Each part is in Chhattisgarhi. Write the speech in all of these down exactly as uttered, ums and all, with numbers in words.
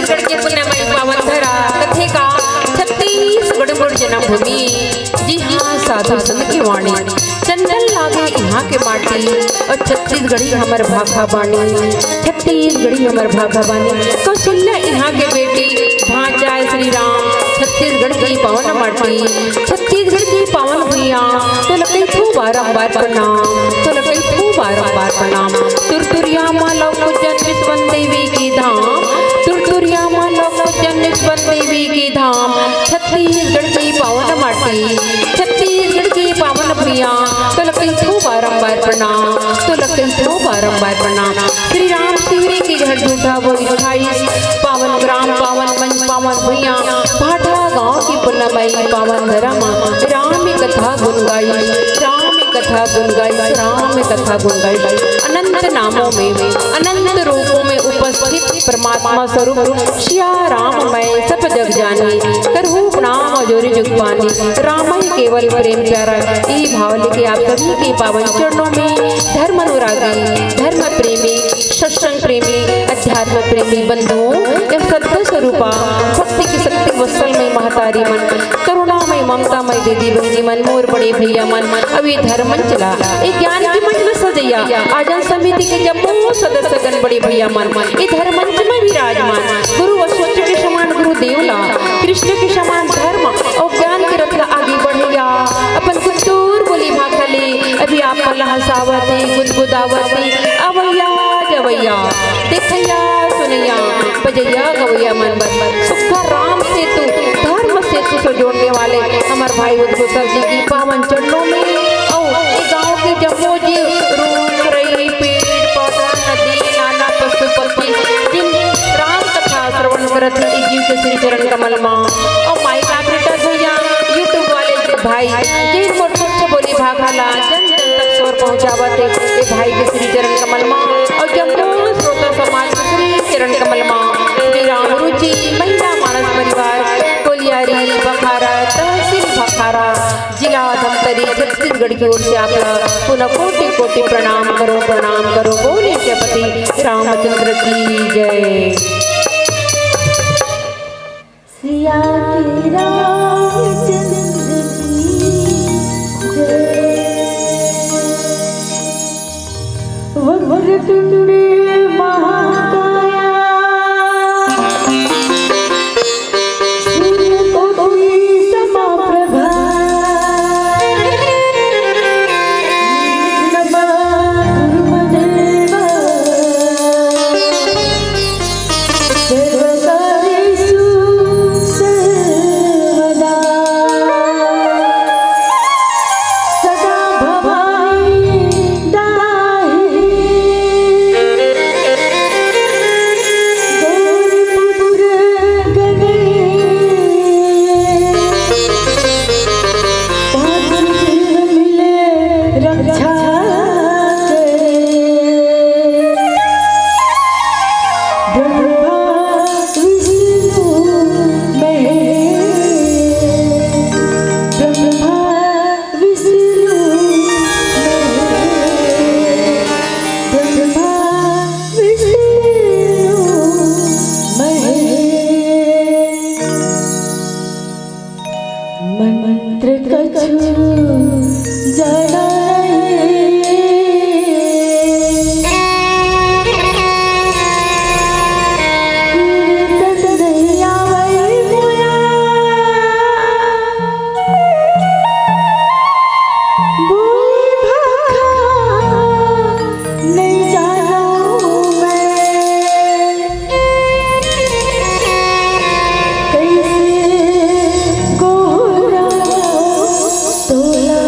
छत्तीसगढ़ के पुण्यमयी पावन धरा, कथे का छत्तीसगढ़ मोर जन्मभूमि। जी हाँ, साधु संत की वाणी, चंदन लागे इहाँ के माटी, अउ छत्तीसगढ़ी हमर भाखा बानी, छत्तीसगढ़ी हमर भाखा बानी। कौशल्या इहाँ के बेटी, भांचा श्री राम, छत्तीसगढ़ की पावन माटी। छत्तीसगढ़ की पावन भुइयां, तोला कहिथों बारंबार प्रणाम, तोला कहिथों बारंबार प्रणाम। तुरतुरिया माँ लौकुजन विश्वन देवी के धाम, तुरतुरिया माँ लौकुजन विश्वन देवी के धाम। छत्तीसगढ़ की पावन माटी, छत्तीसगढ़ की पावन भुइयां, तोला कहिथों बारंबार प्रणाम, तोला कहिथों बारंबार प्रणाम। श्री राम शिवरी के घर झूठा बोल खाइस, पावन ग्राम, पावन मंच, पावन भुइयां, भाठा गांव की पुनमई, पावन धरम, राम कथा गुन गाई, राम कथा गुन गाई, राम कथा गुन गाई। अनंत नामों में, अनंत रूपों में उपस्थित परमात्मा स्वरूप सिया राम मैं सब जग जानी, करहूँ प्रणाम अउ जोरी जुग पानी। राम ही केवल प्रेम प्यारा, ई भाव लेके आप सभी के पावन चरणों में धर्म अनुरागी, धर्म प्रेमी, सत्संग प्रेमी, अध्यात्म प्रेमी बंधुओं एवं सत्य स्वरूपा भक्ति की शक्ति वत्सल में महतारी मन, करुणामय ममतामय दीदी बहिनी मन, मोर बड़े भैया मन, अउ ये धर्म मंच ला, ये ज्ञान की मंच में सजैया आयोजन समिति के जम्मो सदस्य गण बड़े भैया मन, ये धर्म मंच में विराजमान गुरु वशिष्ठ के समान गुरुदेव ला, कृष्ण के समान धर्म अउ ज्ञान के रथ ला आगे बढ़ैया, अपन कुछ दूर बोली भाखा ले, अभी आप मन ला हंसावत हे, गुदगुदावत हे, अवैया जवैया, देखैया सुनैया, बजैया गवैया मन बर सुखा राम सेतु, धर्म सेतु से जोड़ने वाले हमर भाई उद्घोषर जी की पावन चरणों में अउ ये गांव के जम्मो जीव, रूख, रई, पेड़, पौधा, नदी, नाला, पशु, पक्षी, जिन राम कथा श्रवण करत हे, ए जीव के श्री चरण कमल मा। अउ माई का बेटा भैया, YouTube वाले भाई, जिन मोर स्वच्छ बोली भाखा ला जन जन तक शोर पहुंचावत हे, ए भाई के श्री चरण कमल मा। अउ जम्मो श्रोता समाज के श्री चरण कमल मा, श्री राम रुचि महिला मानस परिवार, कोलियारी भखारा, तहसील भखारा, जिला धमतरी, छत्तीसगढ़ की ओर से आप ला पुनः कोटि कोटि प्रणाम करो, प्रणाम करो। बोले जयपति रामचंद्र की जय। सिया के रामचंद्र की जय। वक्रतुंड महाकाया, सूर्यकोटि समप्रभा, नमः कुरु मदेव। सर्वकार्येषु सर्वदा सदा भवानी दाहिनी। गौरीपुर गणे पाँच जीव मिले रक्षा करे। ब्रह्मा विष्णु महेश, ब्रह्मा विष्णु महेश, ब्रह्मा विष्णु महेश। मंत्र कछु जाना नहीं, कीर्तन नहीं आवै मोला, बोल भाखा नहीं जानौं मैं। कइसे गोहरावँ तोला,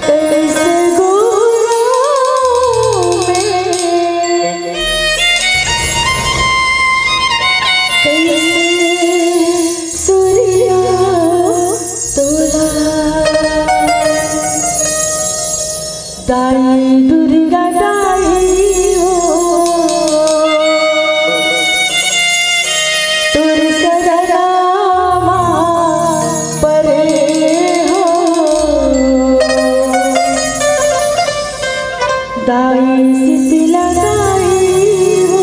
कइसे गोहरावँ मैं, कइसे सुरियावँ तोला। दाई दुर्गा दाई हो, तोर सरना मा परे हो। दाई शीतला दाई हो,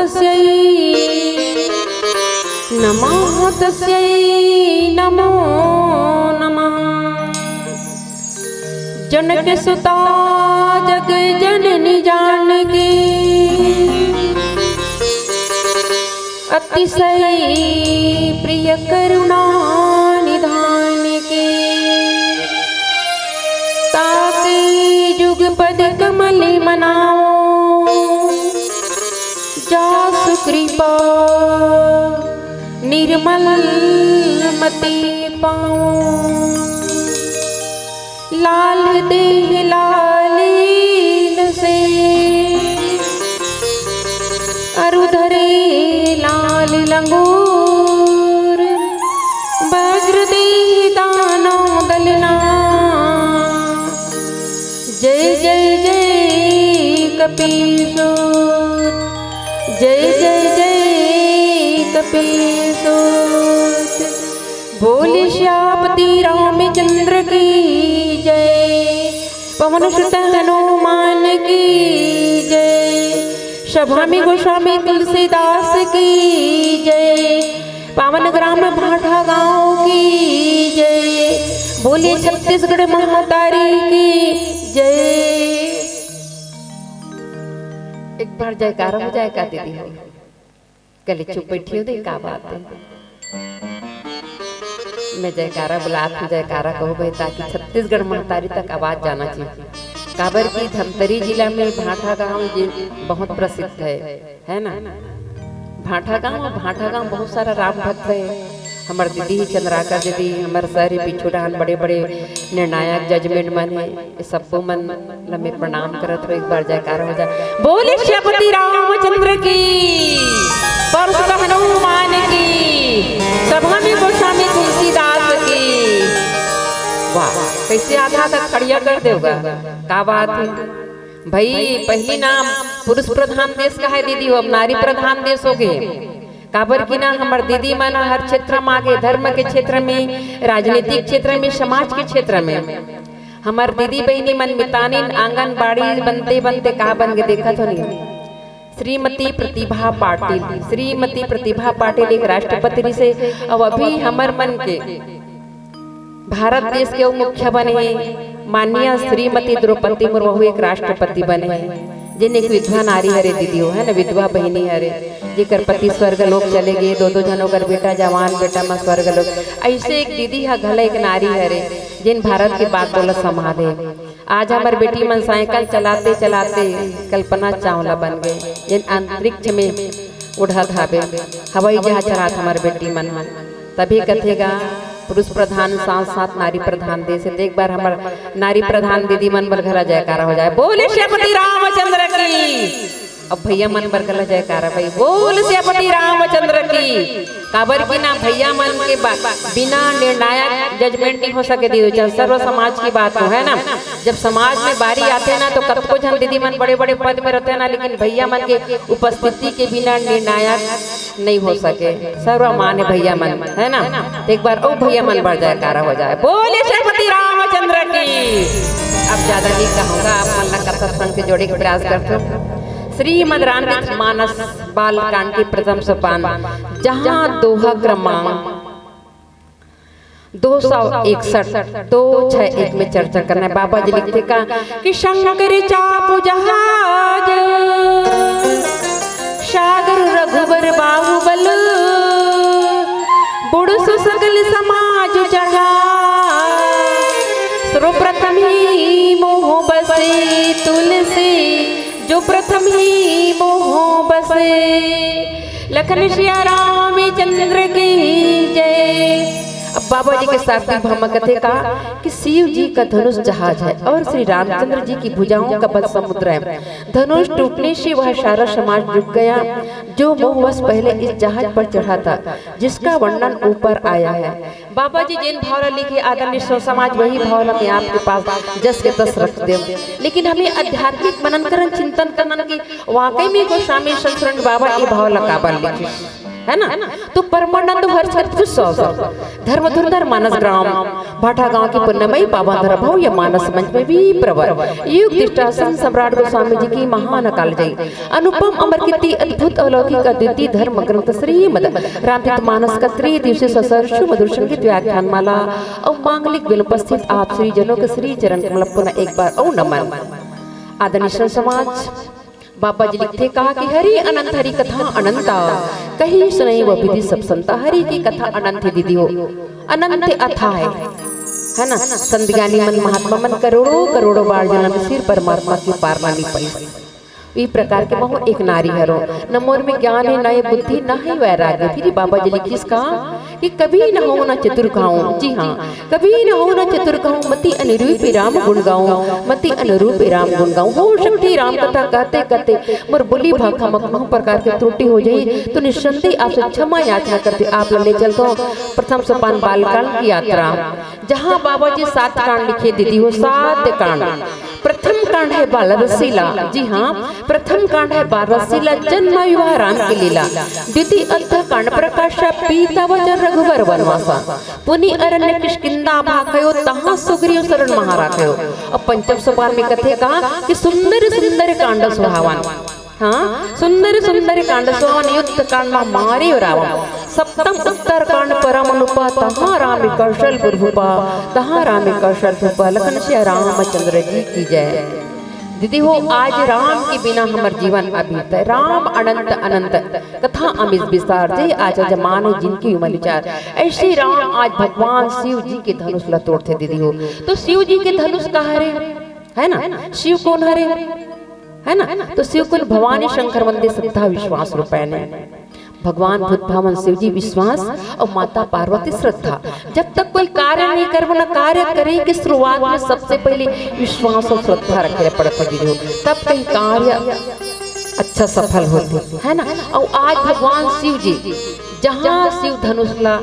तस्यै नमः, तस्यै नमो नमः। जनक सुता जग जननी जानकी, अतिशय प्रिय करुणा निधान की। ताके जुग पद कमल मनाओ, जासु कृपा निर्मल मति पाओ। लाल देह लालीन से, अरु धरे लाल लंगूर। वज्र देह दानव दलना, जय जय जय कपीसूत, जय जय जय कपीसूत। बोले श्यापति रामचंद्र की जय, पवन सुत हनुमान की जय, सभा में गोस्वामी तुलसीदास की जय, पावन ग्राम भाठा गांव की जय। बोलिए छत्तीसगढ़ महतारी की जय। एक बार जयकारा हो जाए का दीदी हो? कले चुप बैठी हो दे, का बात है? मैं जयकारा बुलात हूँ, जयकारा कहो भाई, ताकि छत्तीसगढ़ महतारी तक आवाज जाना चाहिए। काबर की धमतरी जिला में भाठा गांव ये बहुत प्रसिद्ध है, है ना? भाठा गांव, और भाठा गांव बहुत सारा राम भक्त है। हमर दीदी ही चंद्राकर दीदी, हमर सर ही पीछू डाहन बड़े बड़े निर्णायक जजमेंट मन है। ये सबको मन ल मैं प्रणाम करत हो, एक बार जयकार हो जाए। बोले श्रीपति रामचंद्र की, परसुत हनुमान की, सभा में गोस्वामी तुलसीदास की। वाह, कैसे आधा आधा खड़िया कर देवगा, का बात है भाई। पहली नाम पुरुष प्रधान देश का है दीदी, वो अब नारी प्रधान देश हो गए। काबर की ना हमर दीदी मन हर क्षेत्र में आगे, धर्म के क्षेत्र में, राजनीतिक क्षेत्र में, समाज के क्षेत्र में। हमर दीदी बहिनी मन मितानिन आंगनबाड़ी बनते बनते का बन के देखत हो नहीं? श्रीमती प्रतिभा पाटिल, श्रीमती प्रतिभा पाटिल एक राष्ट्रपति से, अब अभी हमर मन के भारत देश के उप मुख्य बने हे माननीय श्रीमती द्रौपदी मुर्मू, एक राष्ट्रपति बने हे, जेन एक विधवा नारी हरे दीदी हो, है ना, विधवा बहिनी हरे, जेकर पति स्वर्ग लोक चले गए, दो दो झन ओकर बेटा, जवान बेटा मन स्वर्ग लोक। ऐसे एक दीदी हा घला एक नारी हरे, जेन भारत के बागडोर ला संभाले। आज हमर बेटी मन साइकिल चलाते चलाते कल्पना चावला बन गए, जेन अंतरिक्ष में उड़त हावे, हवाई जहाज चलात हमर बेटी मन ह। तभी कथेगा पुरुष प्रधान साथ साथ नारी प्रधान देश हे। तो एक बार हमर नारी प्रधान दीदी मन बर घला जयकारा हो जाए, बोले श्रीपति रामचंद्र की। अब भैया मन बर घला जयकारा भाई, बोल श्रीपति रामचंद्र की। काबर की ना भैया मन के बा-, बिना निर्णायक जजमेंट नहीं हो सके दीदी, चाहे सर्व समाज की बात हो, है ना। जब समाज में बारी आथे ना तो कतको झन दीदी मन बड़े बड़े पद में रहथे ना, लेकिन भैया मन के उपस्थिति के बिना निर्णायक नहीं हो सके। सर्वमान्य भैया मन, है ना। तो एक बार ओ भैया मन बर जयकारा हो जाए, बोले श्रीपति रामचंद्र की। अब ज्यादा नहीं कहूंगा, आप मन ला कथा संग से जोड़े के प्रयास करथो। श्रीमद रामचरित मानस बाल कांड के प्रथम सोपान, जहां दोहा क्रमांक दो सौ इकसठ, दो छह एक में चर्चा करना है। बाबा जी लिखथे का कि शंकर चापु जहाज, सागर रघुबर बाहुबल, बुड़सु सकल समाज चढ़ा, सर्वप्रथम ही मोह बसे तुलसी, जो प्रथम ही मोह बसे। लखन सिया रामचंद्र की जय। अब बाबा जी के साथ भी भाव में कथे का कि शिव जी का धनुष जहाज है और श्री रामचंद्र जी की भुजाओं का बल समुद्र है। धनुष टूटने से वह सारा समाज डूब गया। जो मोहवश पहले इस जहाज पर चढ़ा था, जिसका वर्णन ऊपर आया है। बाबा जी जिन भाव ला लिखे आदरणीय सो समाज, वही भाव ला मैं आपके पास जस के तस रख देव। लेकिन हमें आध्यात्मिक मनन करन, चिंतन करन की वाकई में गोस्वामी संत सुरेंद्र बाबा ये भाव ला काबर लिखे। है ना? तो परमानंद हर्ष कर खुश अवसर, धर्म धुरंधर मानस ग्राम, भाठा गांव की पुण्यमयी पावन धरा भव्य मानस मंच में भी प्रवर युग दृष्टासन सम्राट गोस्वामी जी की महान अकाल जय, अनुपम अमर कीर्ति अद्भुत अलौकिक अद्वितीय धर्म ग्रंथ श्रीमद रामचरित मानस का त्रिदिवसीय ससर सुमधुर संगीत व्याख्यान माला और मांगलिक बिल उपस्थित आप श्री जनों के श्री चरण कमल पुनः एक बार और नमन। आदरणीय संत समाज, बाबा जी लिखथे कहा कि हरि अनंत हरि कथा अनंता, कही सुनई वह विधि सब संता। हरि की कथा अनंत है दीदी हो, अनंत अथाह है, है ना? संत ज्ञानी मन महात्मा मन करोड़ों करोड़ों बार जन्म सिर परमात्मा की पार ना ली पाई। ई प्रकार के महू एक नारी हरो, न मोर में ज्ञान है, न ये बुद्धि, न है वैराग्य। फिर बाबा जी लिखिस का कि कभी न हो न चतुर कहूँ, जी हाँ, कभी न हो न चतुर कहूँ, मति अनुरूप राम गुण गाऊं, मति अनुरूप राम गुण गाऊं। हो सकती राम कथा कहते कहते मोर बोली भाखा म कहूँ प्रकार के त्रुटि हो जाही, तो निस्संदेह आपसे क्षमा याचना करते आप ला ले चलता हूँ प्रथम सोपान बालकांड की यात्रा, जहाँ बाबा जी सात कांड लिखे दीदी हो, सात कांड। प्रथम कांड है बाल रसीला, जी हाँ, प्रथम कांड है बाल रसीला, जन्म विवाह राम की लीला। द्वितीय अध्याय कांड प्रकाशा, पिता वचन रघुवर वनवासा, पुनि अरण्य किष्किंधा भाखयो, तहाँ सुग्रीव शरण महा राखयो। अब पंचम सोपान में कथे कहा कि सुंदर सुंदर कांड सुहावन, हाँ, सुंदर सुंदर कांड सुहावन, युद्ध कांड मा मारे रावण। सप्तम उत्तर कांड परम अनुपा, तहाँ राम कौशल प्रभुपा, तहाँ राम कौशल प्रभुपा। लखन सिया रामचंद्र जी की जय। दीदी हो, आज राम के बिना हमर जीवन अभी तय। राम अनंत अनंत कथा अमित विस्तार, जे आज जमान है जिनकी उमर विचार। ऐसे राम आज भगवान शिव जी के धनुष ला तोड़थे दीदी हो। तो शिव जी के धनुष कहाँ हरे, है ना? शिव कौन हरे, है ना? तो शिव कौन? भवानी शंकर मंदिर श्रद्धा विश्वास रूपैने। भगवान बुद्ध भगवान शिव जी विश्वास और माता पार्वती श्रद्धा। जब तक कोई कार्य नहीं करबो ना, कार्य करे के शुरुआत में सबसे पहले विश्वास और श्रद्धा रखे पड़त है दीदी हो, तब कहीं कार्य अच्छा सफल होते, है ना? और आज भगवान शिव जी जहाँ शिव धनुष ला,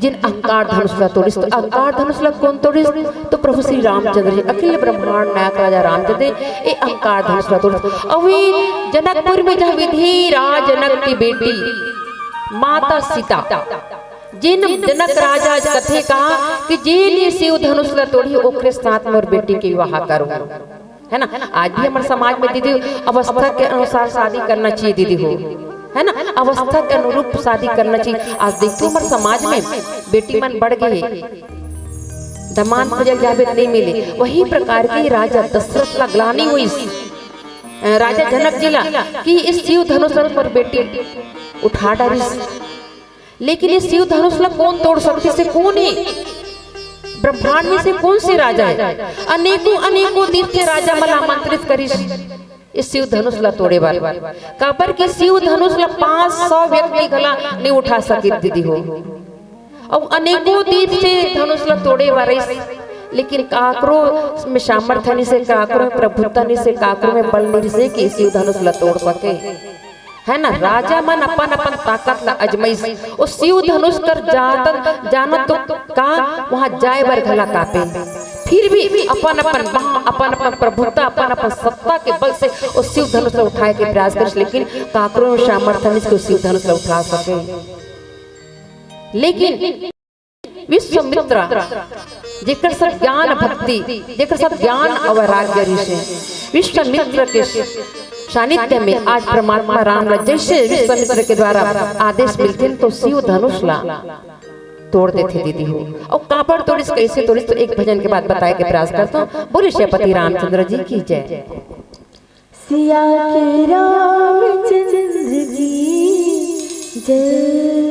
जिन अहंकार धनुष ला तोड़िस, तो अहंकार धनुष ला कौन तोड़िस? तो प्रभु श्री रामचंद्र जी, अखिल ब्रह्मांड नायक राजा रामचंद्र जी, ए अहंकार धनुष ला तोड़िस। अभी जनकपुर में जहाँ विधि राज जनक की बेटी माता सीता, जिन जनक राजा कथे कहा कि जे ने शिव धनुष ला तोड़ी, ओकरे साथ मोर बेटी के विवाह करूँ, है ना? आज भी हमर समाज में दीदी अवस्था के अनुसार शादी करना चाहिए दीदी हो, है ना? अवस्था के अनुरूप शादी करना चाहिए। आज देखो हमर समाज में बेटी मन बढ़ गए, दमांद खोजल जाबे त नहीं मिले। वही प्रकार की राजा दशरथ ला ग्लानी हुई, अ, राजा जनक जी ला, कि इस शिव धनुष ला मोर बेटी उठा डारिस। लेकिन ये शिव धनुष ला कौन तोड़ सकती से, कौन है ब्रह्मांड में से कौन से राजा है? अनेकों अनेकों दीप के राजा मन आमंत्रित करिस इस शिव धनुष ला तोड़े बर। काबर कि शिव धनुष ला पाँच सौ व्यक्ति घला नहीं उठा सके दीदी हो। और अनेकों दीप से धनुष ला तोड़े बर आइस, लेकिन काकरो में सामर्थ्य नहीं से, काकरो में प्रभुता नहीं से, काकरो में बल नहीं से कि शिव धनुष ला तोड़ सके, है ना? राजा मन अपन अपन ताकत ला अजमाइस। ओ शिव धनुष कर जातन जानत तो का वहाँ जाए बर घला कापे, फिर भी अपन अपन बहा, अपन अपन प्रभुता, अपन अपन सत्ता के बल से ओ शिव धनुष ला उठाए के प्रयास करिस, लेकिन काकरो सामर्थ्य नहीं से ओ शिव धनुष ला उठा सके। लेकिन विश्वामित्र, जेकर सब ज्ञान भक्ति, जेकर सब ज्ञान और वैराग्य ऋषि, विश्वामित्र के सानिध्य में आज परमात्मा राम ला जैसे विश्वामित्र के द्वारा आदेश मिलथे तो शिव धनुष ला तोड़ देथे दीदी हो। और काबर तोड़िस, कैसे तोड़िस, तो एक भजन के बाद बताए के प्रयास करता हूँ। बोले श्रीपति रामचंद्र जी की जय। सिया के रामचंद्र की जय।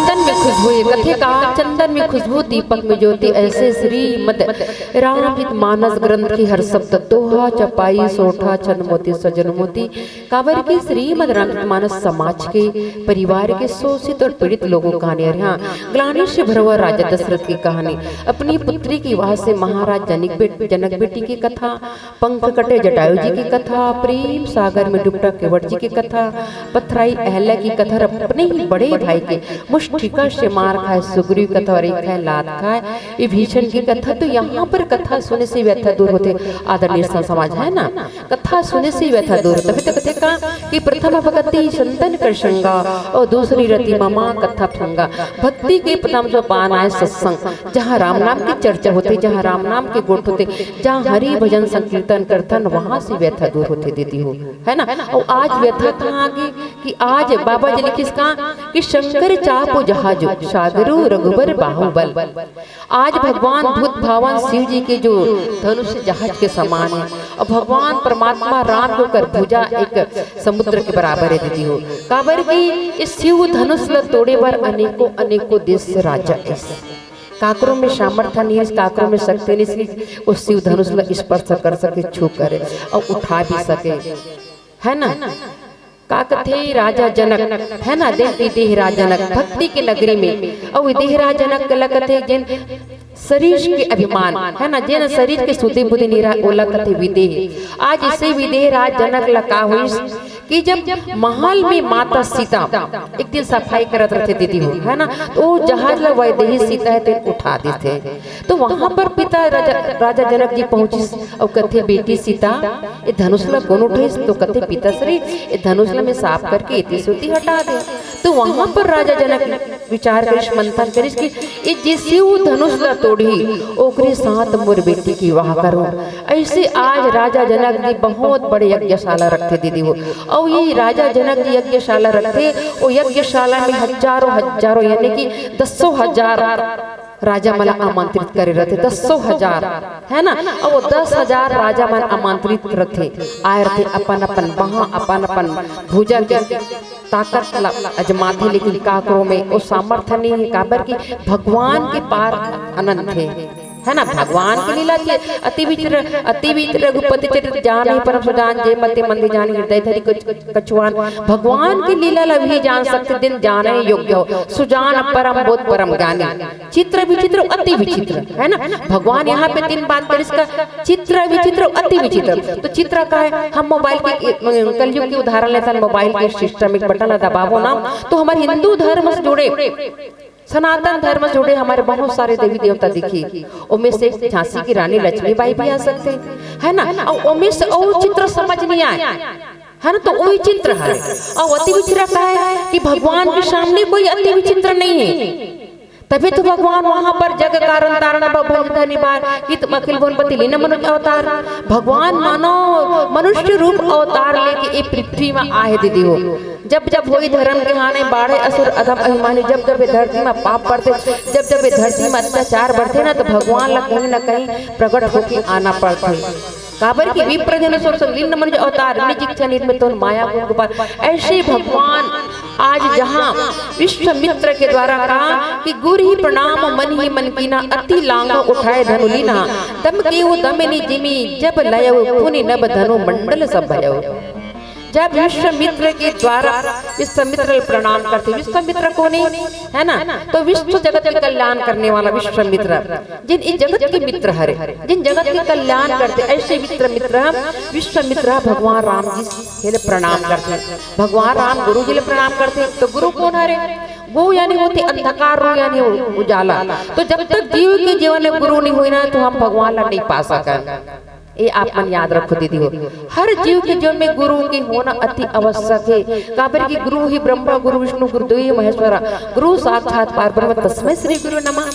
चंदन में खुशबू, ये कथे का, चंदन में खुशबू, दीपक में ज्योति, ऐसे श्रीमद रामचरित मानस ग्रंथ की हर शब्द दोहा, चपाई, सोठा, छंद मोती, सजन मोती। काबर की श्रीमद रामचरित मानस समाज के, परिवार के शोषित और पीड़ित लोगों का कहानी है। हाँ, ग्लानि से भरा हुआ राजा दशरथ की कहानी। अपनी पुत्री की विवाह से महाराज जनिक बे-, जनक बेटी की कथा, पंख कटे जटायु जी की कथा, प्रेम सागर में डूबता केवट जी की कथा, पथराई अहल्या की कथा और अपने ही बड़े भाई के मुष्टिका से मार खाए सुग्रीव कथा और एक है लात खाए विभीषण की कथा। तो यहाँ पर कथा सुनने से व्यथा दूर होते। आदरणीय संत समाज, है ना, कथा सुनने से व्यथा दूर होते। अभी तक कथे का कि प्रथम भक्ति संतन कर संगा और दूसरी रति ममा कथा संगा। भक्ति के प्रथम सोपान आए सत्संग, जहाँ राम नाम की चर्चा होती, जहाँ राम नाम के गुण होते, जहाँ हरि भजन संकीर्तन करथन, वहां से व्यथा दूर होते दीदी हो, है ना। और आज व्यथा कहाँ आ गई कि आज बाबा जी लिखिस का कि शंकर चाप जहाजो, सागरो रघुबर बाहुबल। आज भगवान भूत भावन शिव जी के जो धनुष जहाज के समान है, और भगवान परमात्मा राम के ओकर भुजा एक समुद्र के बराबर है दीदी हो। काबर कि इस शिव धनुष ल तोड़े बर अनेकों अनेकों देश से राजा आइस। काकरो में सामर्थ्य नहीं, काकरो में शक्ति नहीं, वो शिव धनुष ल स्पर्श कर सके, छू करे और उठा भी सके, है ना। का कथे राजा जनक, है ना, देख विदेह राज जनक भक्ति के नगरी में, और विदेह राज जनक ला कथे जेन शरीर के अभिमान, है ना, जेन शरीर के सुधि बुद्धि निरा, ओला कथे विदेह। आज इसे विदेह राज जनक ला का होइस कि जब महल में माता सीता एक दिन सफाई करत रहते दीदी हो, है ना, तो वो जहाज ला वैदेही सीता है तेन उठा देथे। तो वहां पर पिता राजा, राजा जनक जी पहुंचिस और कथे, "बेटी सीता, ये धनुष ला कौन उठाइस?" तो कथे, "पिता श्री, ये धनुष ला मैं साफ करके एती से ओती हटा दे।" तो वहां पर राजा जनक विचार करिस, मंथन करिस कि ये जे शिव धनुष ला तोड़ही, ओकरे साथ मोर बेटी के विवाह करो। ऐसे आज राजा जनक जी बहुत बड़े यज्ञशाला रखते दीदी हो, और ये राजा जनक जी यज्ञशाला रखते, वो यज्ञशाला में हजारों हजारों यानी कि दसों हजार राजा मन ला आमंत्रित करे रहते, दसों हजार, है ना, और वो दस हजार राजा मन आमंत्रित रहते, आए रहते, अपन अपन बहा, अपन अपन भुजा के ताकत ला अजमाथे, लेकिन काकरो में वो सामर्थ्य नहीं है, काबर कि भगवान के पार अनंत है, है ना। भगवान की लीला के अति विचित्र, अति विचित्र रघुपति चरित, जान ही परम सुजान, जे मति मंद जान, हृदय धरि कछ-, कछुआन। भगवान की लीला ला भी जान सकते, जिन जाने योग्य हो, सुजान परम बोध परम ज्ञानी। चित्र विचित्र अति विचित्र, है ना। भगवान यहाँ पे तीन बात करिस का, चित्र विचित्र अति विचित्र। तो चित्र का है, हम मोबाइल के, कलयुग के उदाहरण लेथन, मोबाइल के सिस्टम एक बटन ला दबावो ना, तो हमर हिंदू धर्म से जुड़े, सनातन धर्म से जुड़े हमारे बहुत सारे देवी देवता दिखी। ओमे से झांसी की रानी लक्ष्मीबाई भी आ सकते, है ना। और ओमे से और चित्र समझ नहीं आए, है ना, तो वही चित्र है। और अति विचित्र का है कि भगवान के सामने कोई अति विचित्र नहीं है। तभी तो भगवान वहां पर जग कारण तारण भव भंग धनि बार, कि तुम अखिल भुवनपति लीन मनुज अवतार। भगवान मानव मनुष्य रूप अवतार लेके ये पृथ्वी में आए दीदी हो। जब जब होई धर्म के हानि, बाढ़े असुर अधम अभिमानी, जब जब ये धरती में पाप बढ़ते, जब जब ये धरती में अत्याचार बढ़ते ना, तो भगवान ला कहीं ना कहीं प्रकट होके आना पड़ते। काबर कि विप्र जन सोर सब लीन मनुज अवतार, निज इच्छा निर्मित होन माया गुण गोपाल। ऐसे भगवान आज जहाँ विश्वामित्र के द्वारा कहा कि गुर ही प्रणाम मन ही मन कीना, अति लांग उठाए धनु लीना, दम केउ दमिनि जिमि जब लयउ, पुनि नभ धनु मंडल सब भयउ। जब विश्वामित्र के द्वारा विश्वामित्र प्रणाम करते, विश्वामित्र कोन हे, है ना, तो विश्व जगत के कल्याण करने वाला विश्वामित्र, जिन इस जगत के मित्र हरे, जिन जगत के कल्याण करते, ऐसे मित्र, मित्र विश्वामित्र भगवान राम जी से ले प्रणाम करते। भगवान राम गुरु जी ले प्रणाम करते, तो गुरु कोन हरे? वो यानी होते अंधकार, रू यानी उ-, उजाला। तो जब तक जीव के जीवन में गुरु नहीं होई ना, तो हम भगवान ला नहीं पा सकन। ये आप मन याद रखो दीदी हो, हर जीव के जीवन में गुरु के होना अति आवश्यक है। काबर कि गुरु ही ब्रह्मा गुरु विष्णु गुरु देव महेश्वरा, गुरु साक्षात पार ब्रह्म तस्मै श्री गुरु नमः।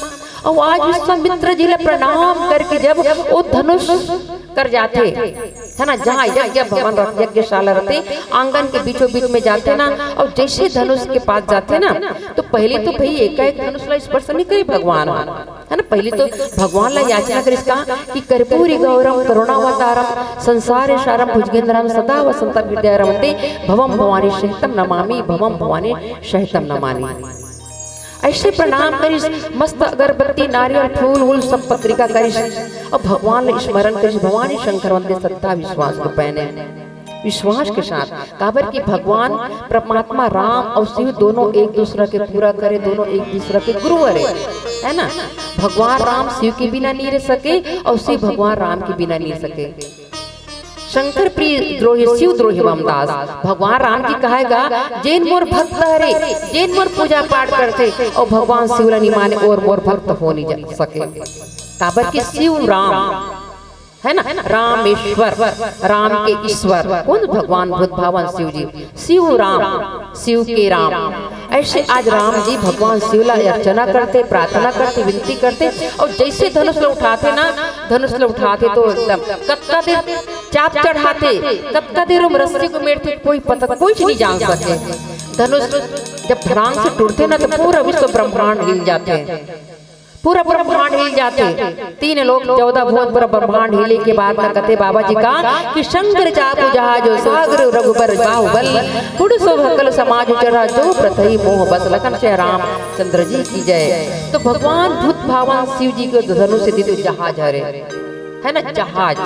और आज विश्वामित्र जी ला प्रणाम करके जब वो धनुष कर जाते, है ना, जहाँ यज्ञ भवन रह-, यज्ञशाला रहते, आंगन के बीचों बीच में जाते ना, और जैसे धनुष के पास जाते ना, तो पहले तो भाई एकाएक धनुष ला स्पर्श नहीं करे भगवान, है ना। पहले तो भगवान ला याचना करिस का कि कर्पूरी गौरम करुणावतारम संसार सारम भुजगेंद्रम सदा वसंतम हृदय रमते भवम भवानी सहितम नमामि, भवम भवानी सहितम नमामि। ऐसे प्रणाम करिस, मस्त अगरबत्ती, नारियल, फूल वूल सब पत्रिका करिस, अउ भगवान ल स्मरण करिस। भवानी शंकर वंदे श्रद्धा विश्वास के पैने, विश्वास के साथ, काबर कि भगवान परमात्मा राम अउ शिव दोनों एक दूसरा के पूरा करे, दोनों एक दूसरा के गुरु हरे, है ना? भगवान राम शिव के बिना नहीं रह सके अउ शिव भगवान राम के बिना नहीं रह सके। शंकर प्रिय द्रोही शिव द्रोही वामदास, भगवान राम जी कहेगा, जेन मोर भक्त हरे, जेन मोर पूजा पाठ करथे, अउ भगवान शिव ला नहीं माने, और मोर भक्त हो नहीं जा सके। काबर कि शिव राम, है ना, रामेश्वर, राम के ईश्वर, कौन भगवान भूत भावन शिव जी, शिव राम, शिव के राम। ऐसे आज राम जी भगवान शिव ला अर्चना करथे, प्रार्थना करथे, विनती करथे, अउ जैसे धनुष ला उठाथे ना, धनुष ला उठाथे तो एकदम कतका देर चाप चढ़ाथे, कतका देर ओम रस्सी को मेरथे, कोई पता, कोई नहीं जान सके। धनुष जब फड़ांग से टूटथे ना, तो पूरा विश्व ब्रह्मांड हिल जाथे, पूरा ब्रह्मांड हिल जाथे। तीन लोक चौदह भुवन, पूरा ब्रह्मांड हिले के बाद ना कथे बाबा जी का कि शंकर चाप जहाज, सागर रघुबर बाहुबल, कुड़ सो भक्तल समाज चढ़ा, जो प्रथई मोह बस। लखन से रामचंद्र जी की जय। तो भगवान भूत भावन शिव जी के धनुष से दे दो जहाज हरे, है ना, जहाज,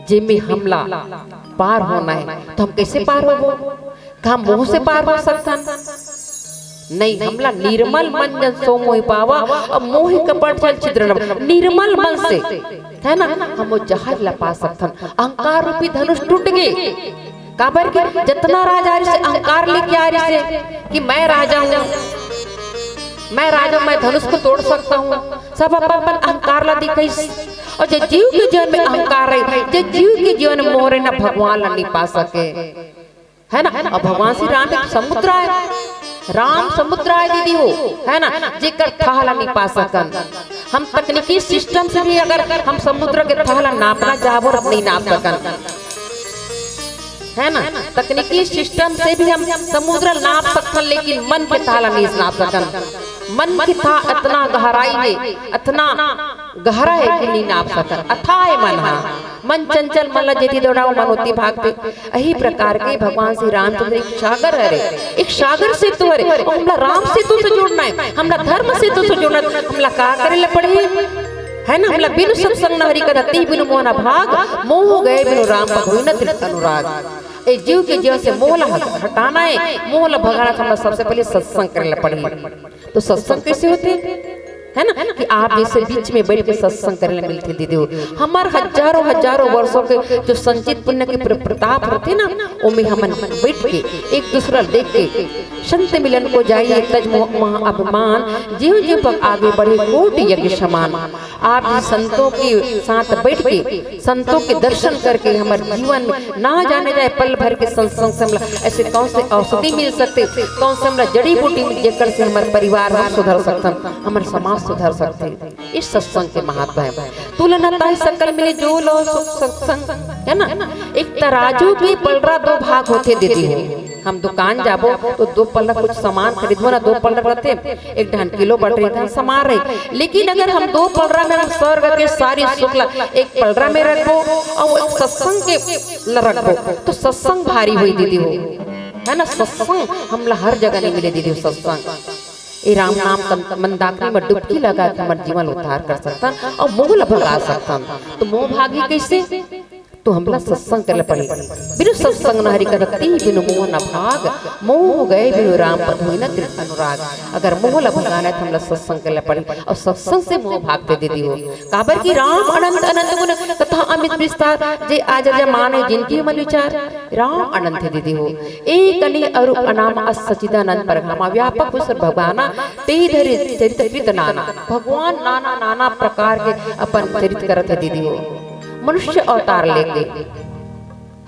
जेमे हमला पार होना है, तो हम कैसे पार होबो? का हम मोह से पार हो सकथन? नहीं, हमला निर्मल मन जन सो मोहि पावा, अब मोहि कपट जल छिद्र न। निर्मल मन से, है ना, हम वो जहाज ला पा सकथन। अहंकार रूपी धनुष टूट गे, काबर कि जतना राजा रिसे अहंकार लेके आ रिसे कि मैं राजा हूँ, मैं राजा हूँ, मैं धनुष को तोड़ सकता हूँ। सब अपन अपन अहंकार ला दिखाइस। अउ जे जीव के जीवन में अहंकार रहे, जे जीव के जीवन में मोह रहे ना, भगवान ला नहीं पा सके, है ना? अउ भगवान श्री राम एक समुद्र आय, राम समुद्र आय दीदी हो, है ना, जेकर थाह ला नहीं पा सकन। हम तकनीकी सिस्टम से भी अगर हम समुद्र के थाह ला नापना चाहबो, नहीं नाप सकन, है ना? तकनीकी सिस्टम से भी हम समुद्र नाप सकथन, लेकिन मन के थाह ला नहीं नाप सकन। मन के थाह अतना गहराई हे, अतना गहरा हे कि नहीं नाप सकन। अथाह मन हा, मन चंचल, मन ला जेती दौड़ाओ, मन ओती भागथे। यही प्रकार के भगवान श्री रामचंद्र एक सागर हरे, एक सागर सेतु हरे, अउ हमला राम सेतु से जोड़ना हे, हमला धर्म सेतु से जोड़ना हे। हमला का करे ला पड़ही? है ना, हमला बिनु सत्संग न हरि कथा, तिहि बिनु मोह न भाग, मोह गए बिनु राम पद होई न तृप्त अनुराग। ए जीव के जीवन से मोह ला हट-, हटाना हे, मोह ला भगाना हे, हमला सबसे पहले सत्संग करे ला पड़ही। तो सत्संग कैसे होथे? है ना, कि आप जैसे बीच में बैठ के सत्संग करे ला मिलथे दीदी हो। हमर हजारों हजारों वर्षों के जो संचित पुण्य के प्र-, प्रताप रथे ना, ओमे हमन बैठ के एक दूसरा देख के, संत मिलन को जाइए तज मोह महा अभिमान, जीव जीव पग आगे बढ़े कोटि यज्ञ समान। आप भी संतों के साथ बैठ के, संतों के दर्शन करके हमर जीवन में ना जाने जाए पल भर के सत्संग से हमला ऐसे कौन से औषधि मिल सकथे, कौन से हमला जड़ी बूटी मिल, जेकर से हमर परिवार हम सुधर सकथन, हमर समाज सुधर सकथे। इस सत्संग के महत्व हे। तुलना ताहि सकल मिले जो लो सुख सत्संग, है ना? एक तराजू के पलरा दो भाग होथे दीदी हो। हम दुकान जाबो तो दो पलरा कुछ सामान खरीदबो ना, दो पलरा रथे, एक ढान किलो बटरी का सामान रही। लेकिन अगर हम दो पलरा में हम स्वर्ग के सारी सुख ला एक पलरा में रखबो अउ एक सत्संग के ला रखबो, तो सत्संग भारी होई दीदी हो, है ना? सत्संग हमला हर जगह नहीं मिले दीदी हो, सत्संग। ए राम नाम कन-, मंदाकिनी में डुबकी लगा के हमर जीवन उद्धार कर सकथन अउ मोह ला भगा सकथन। तो मोह भागी कैसे? तो हमला सत्संग करे ला पड़ही। बिनु सत्संग न हरि कथा, तिहि बिनु मोह न भाग, मोह गए बिनु राम पद होई न तृप्त अनुराग। अगर मोह ला भगाना हे तो हमला सत्संग करे ला पड़ही, अउ सत्संग से मोह भागथे दीदी हो। काबर कि राम अनंत अनंत गुण, कथा अमित विस्तार, जे आज जमाने जिनकी मन विचार। राम अनंत हे दीदी हो। एक अनी अरूप अनाम अस सच्चिदानंद परघामा, व्यापक विश्व भगवाना, तेहि धरि चरित कृत नाना। भगवान नाना नाना प्रकार के अपन चरित करत हे दीदी हो। मनुष्य अवतार लेके,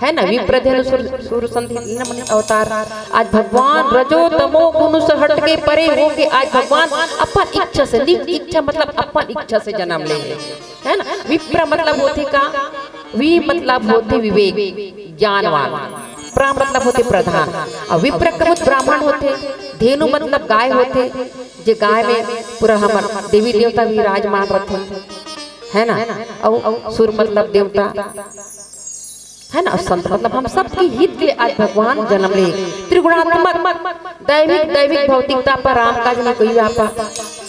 है ना, विप्र धेनु सुर, सुर संधि न मनुष्य अवतार। आज भगवान रजो तमो गुण से हट के परे होके आज भगवान अपन इच्छा से, निज इच्छा मतलब अपन इच्छा से जन्म ले हे, है ना। विप्र मतलब होथे का? वि मतलब होथे विवेक, ज्ञानवान। प्र मतलब होथे प्रधान। अउ विप्र कहुत ब्राह्मण होथे। धेनु मतलब गाय होथे, जे गाय में पूरा हमर देवी देवता भी विराजमान रथे, है ना। अउ सुर मतलब देवता, है ना, संत मतलब हम सबके हित के लिए आज भगवान जन्म ले। त्रिगुणात्मक, दैविक, दैविक भौतिकता पर राम काज नहीं कोई व्यापा।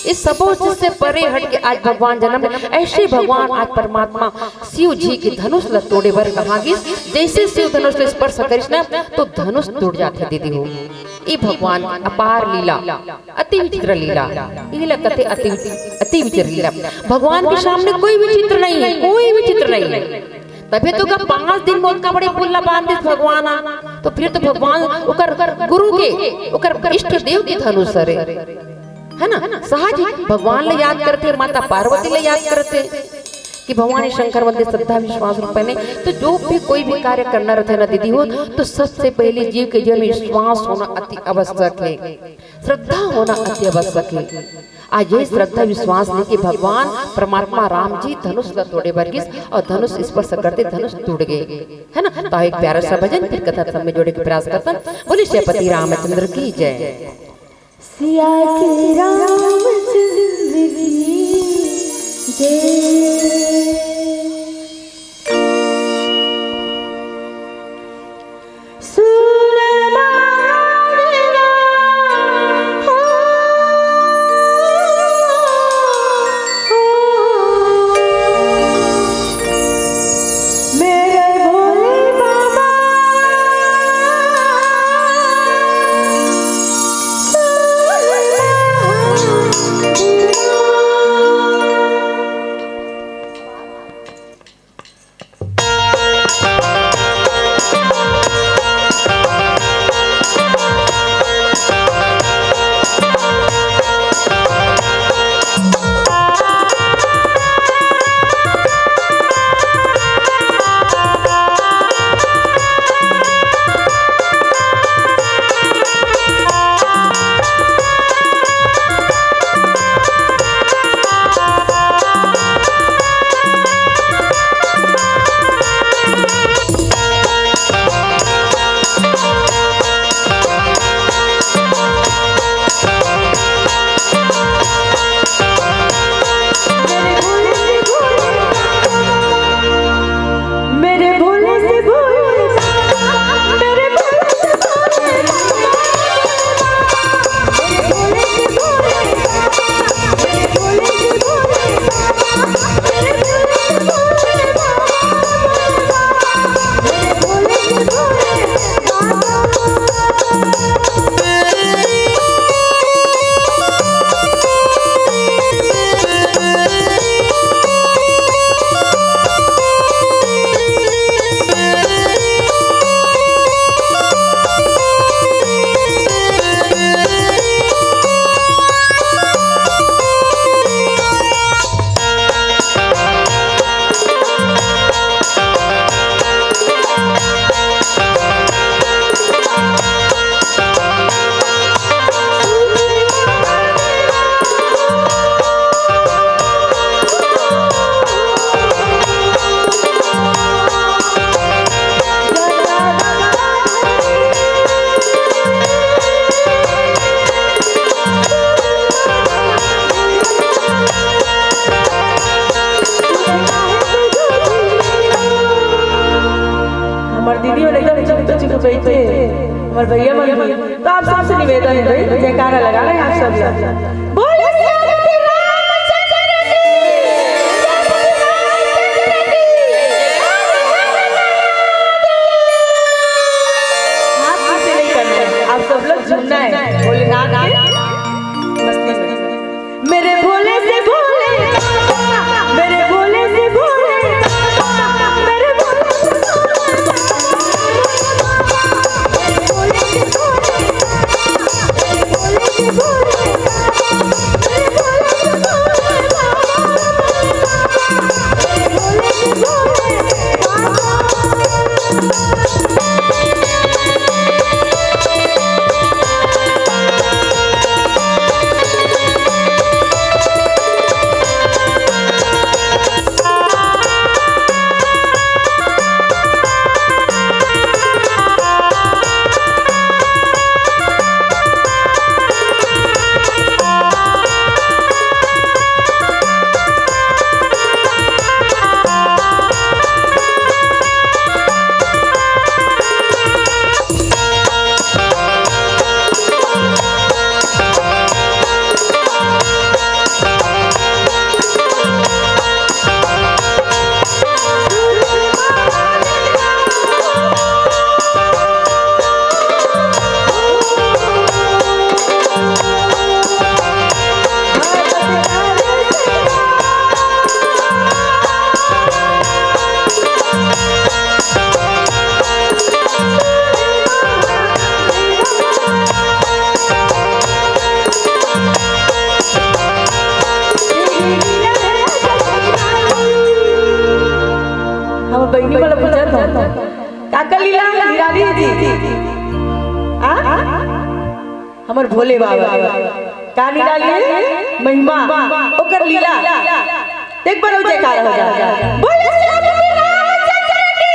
इस सबो चीज से परे हट के आज भगवान जन्म ले। ऐसे भगवान आज परमात्मा शिव जी के धनुष ल तोड़े बर कहा गिस। जैसे शिव धनुष ल स्पर्श करिस ना, तो धनुष टूट जाथे दीदी हो। ये भगवान अपार लीला, अति विचित्र लीला। ये लीला कथे अति, अति विचित्र लीला। भगवान के सामने कोई विचित्र नहीं है, कोई विचित्र नहीं है। तभे तो का पांच दिन मोतका बड़े पुल्ला बांध दिस भगवान आ। तो फिर तो भगवान ओकर गुरु के, ओकर इष्ट देव के धनुष हरे, है ना? सहज ही भगवान ल याद करथे, माता पार्वती ल याद करथे कि भगवान शंकर मंदिर श्रद्धा विश्वास रूप में। तो जो भी कोई भी कार्य करना रहथे ना दीदी हो, तो सबसे पहले जीव के जीवन में विश्वास होना अति आवश्यक है, श्रद्धा होना अति आवश्यक है। आज यही श्रद्धा विश्वास लेके भगवान परमात्मा राम जी धनुष ला तोड़े बर गिस और धनुष स्पर्श करते धनुष टूट गए, है ना? तो एक प्यारा सा भजन फिर कथा सब में जोड़े के प्रयास करता। बोले श्रीपति रामचंद्र की जय। सिया के रामचंद्र की जय। हमर दीदी मन एकदम चुप चुप बैठे, हमर भैया मन भी। तो आप सबसे निवेदन है भाई, जयकारा लगा रहे हैं आप सब। बोलो श्रीपति रामचंद्र की, श्रीपति रामचंद्र की। हाथ पीछे नहीं करना है, आप सब लोग झूमना है भोलेनाथ के मस्ती में। मेरे भोले से भोले बाबा, मेरे भोले से भोले बाबा, मेरे भोले से भोले बाबा, मेरे भोले से भोले बाबा, मेरे भोले से भोले बाबा। काकर लीला? निराली जी। आ? हमर भोले बाबा। का निराली? महिमा। ओकर लीला। एक बार अउ जयकारा हो जाए। बोले श्रीपति रामचंद्र की।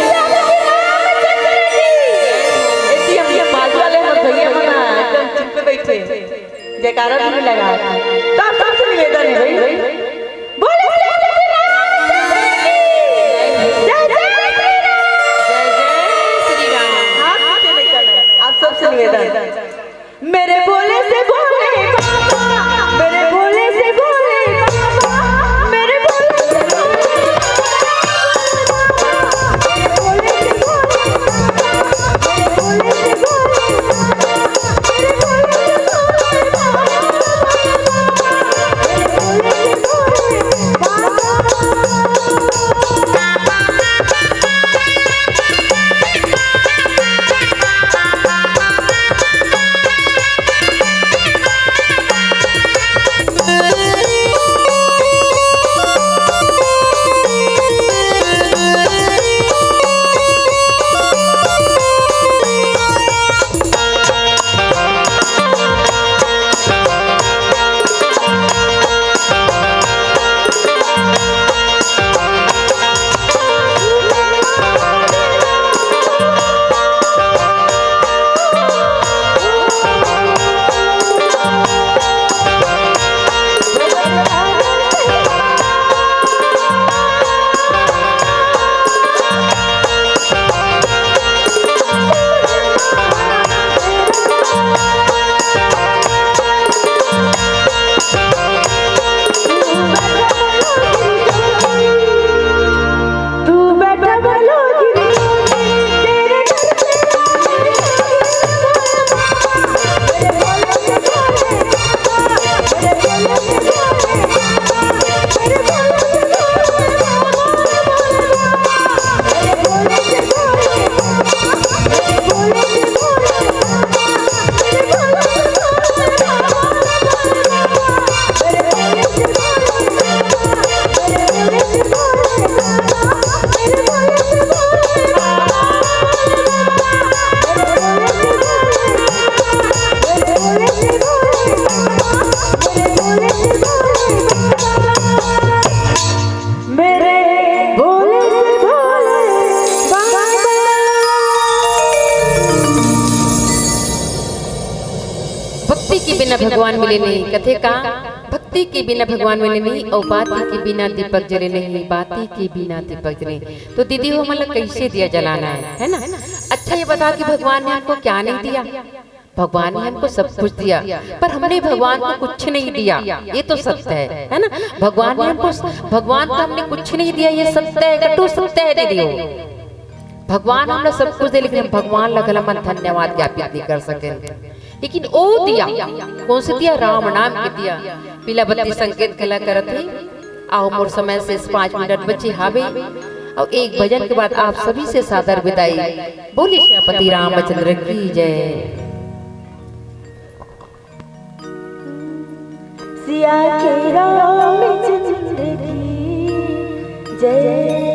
श्रीपति रामचंद्र की। एती हम बाजू वाले हमर भैया मन एकदम चुप पे बैठे। जयकारा भी नहीं लगा। तो आप सबसे निवेदन है भाई, बोले श्री रामचंद्र की। जय जय श्री राम। जय जय श्री राम। हाथ पीछे नहीं करना है। आप सबसे निवेदन। मेरे भोले से भोले बाबा, मेरे भोले से भोले बाबा, मेरे भोले से भोले बाबा, मेरे भोले से भोले बाबा, मेरे भोले से भोले बाबा। भक्ति के बिना भगवान मिले नहीं, कथे का? भक्ति के बिना भगवान मिले नहीं, और बाती के बिना दीपक जले नहीं, बाती के बिना दीपक जले नहीं। तो दीदी हो, मतलब कैसे दिया जलाना है, है ना? अच्छा, ये बताओ कि भगवान ने हमको क्या नहीं दिया? भगवान ने हमको सब कुछ दिया, पर हमने भगवान को कुछ नहीं दिया। ये तो सत्य है, है ना? भगवान ने हमको, भगवान को हमने कुछ नहीं दिया, ये सत्य है, कटु सत्य है दीदी हो। भगवान हमला सब कुछ दे, लेकिन हम भगवान ला घला मन धन्यवाद ज्ञापित नहीं कर सके। लेकिन ओ दिया, कौन से दिया? राम नाम के दिया। पीला बत्ती संकेत घला करत हे। आओ, मोर समय से पाँच मिनट बचे हावे, और एक भजन के बाद आप सभी से सादर विदाई। बोलिए श्रीपति रामचंद्र की जय। सिया के रामचंद्र की जय।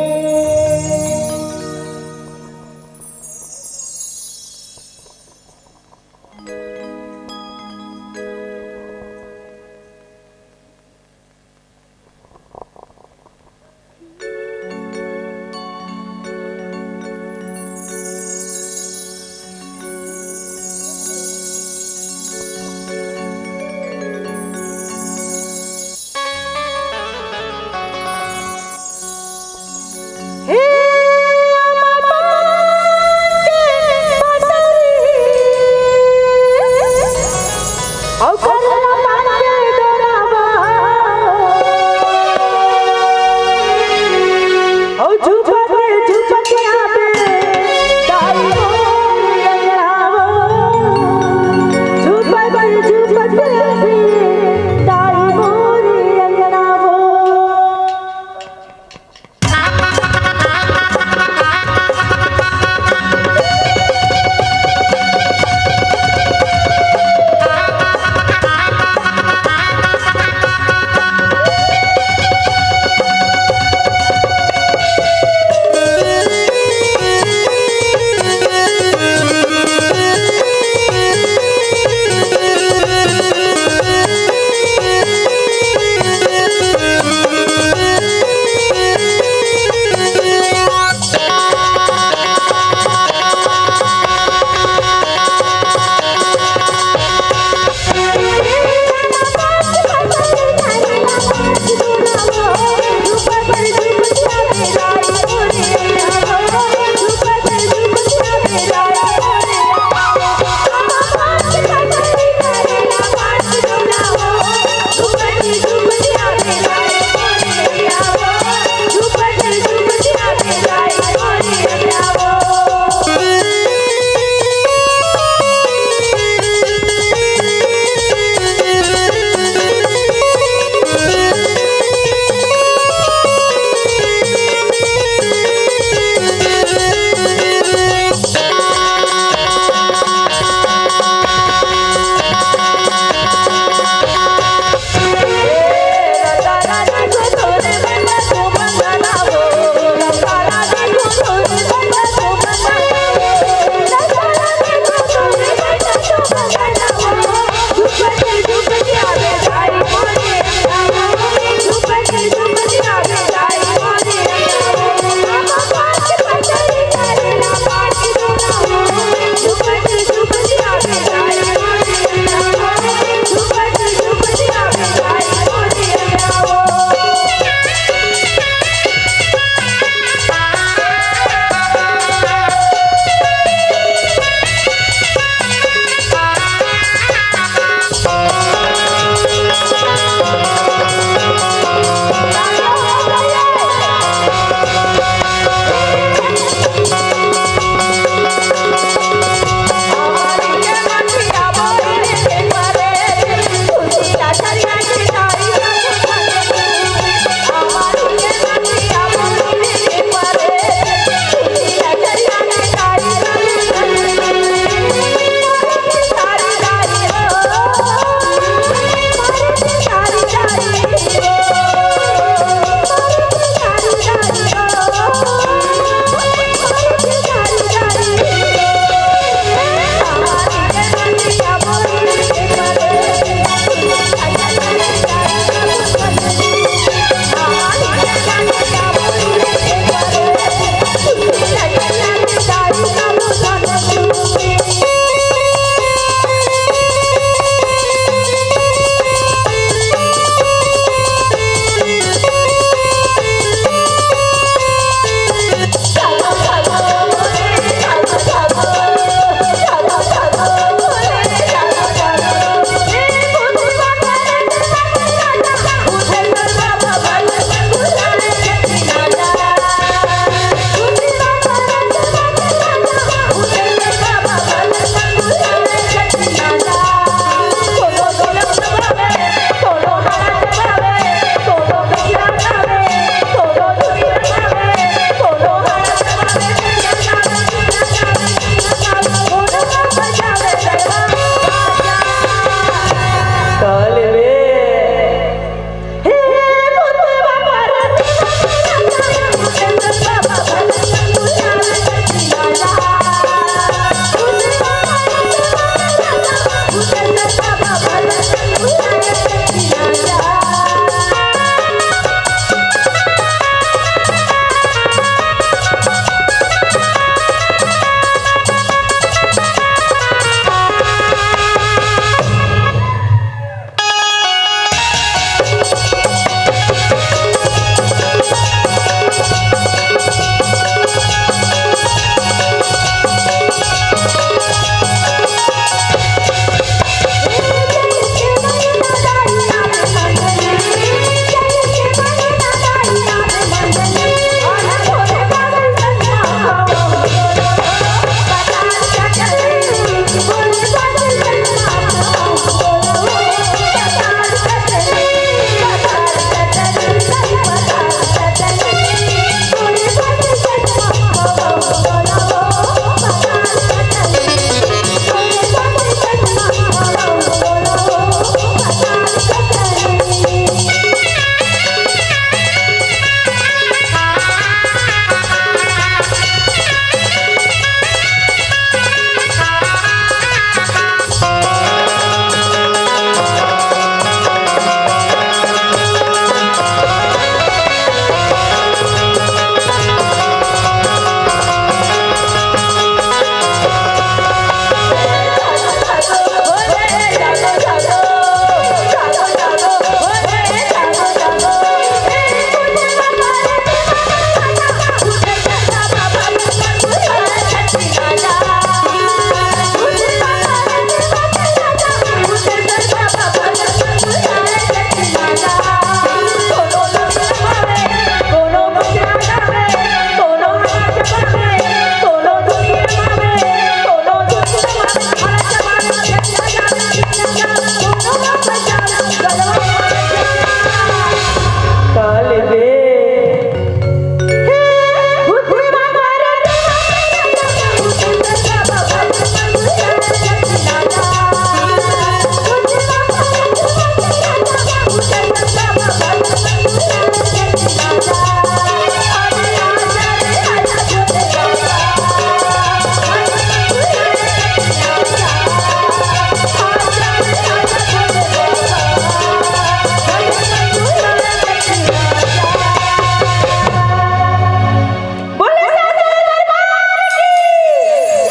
लेबे।